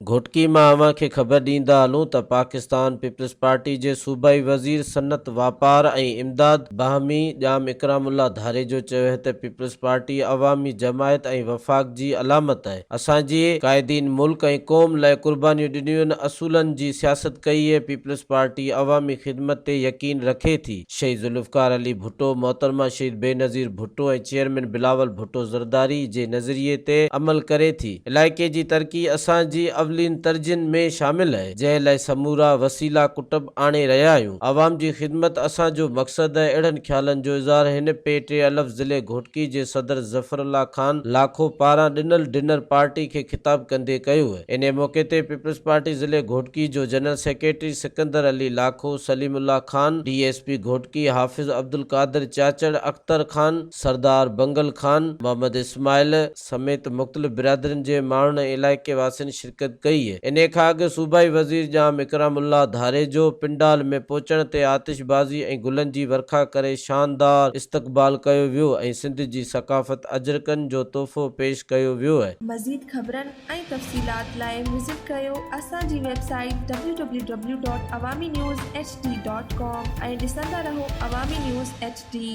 گهوٽڪي مان اوهان کي خبر ڏيندا هلون ته پاڪستان پيپلز پارٽي جي صوبائي وزير صنعت واپار ۽ امداد باهمي ڄام اڪرام الله ڌاريجو چيو اهي ته پيپلز پارٽي عوامي جماعت ۽ وفاق جي علامت اهي اسان جي قائدين ملڪ ۽ قوم لئه قربانيون ڏنيون اصولن جي سياست ڪئي اهي پيپلز پارٽي عوامي خدمت تي يقين رکي ٿي. شهيد ذوالفقار علي ڀٽو، محترمه شهيد بينظير ڀٽو ۽ چيئرمين بلاول ڀٽو زرداري جي نظريي تي عمل ڪري ٿي. علائقي جي ترقي اسان جي اولين ترجين ۾ شامل اهي، جنهن لاء سمورا وسيلا ڪٽب آڻي رهيا آهيون. عوام جي خدمت اسان جو مقصد اهي. اهڙن خيالن جو اظهار هن پي ٽي الف ضلعي گهوٽڪي جي صدر ظفر الله خان لاکو پاران ڏنل ڊنر پارٽي کي خطاب ڪندي ڪيو. انهي موقعي تي پيپلز پارٽي ضلعي گهوٽڪي جو general secretary Sikandar Ali Lakho, Saleem Ullah Khan, D S P Ghotki Hafiz Abdulqadir Chachar, Akhtar Khan, Sardar Bangal Khan, Muhammad Ismail سميت مختلف برادرين جي ماڻهن ۽ علائقي واسين شرڪت ڪئي. انهي کان اڳ صوبائي وزير ڄام اڪرام الله ڌاريجو پنڊال ۾ پهچڻ تي آتشبازي ۽ گلن جي ورکا ڪري شاندار استقبال ڪيو ويو ۽ سنڌ جي ثقافت اجرڪن جو تحفو پيش ڪيو ويو. مزيد خبرن ۽ تفصيلات لاء وزٽ ڪريو اسان جي website W W W dot Awami news H D dot com ۽ ڏسندا رهو عوامي نيوز ايڇ ڊي.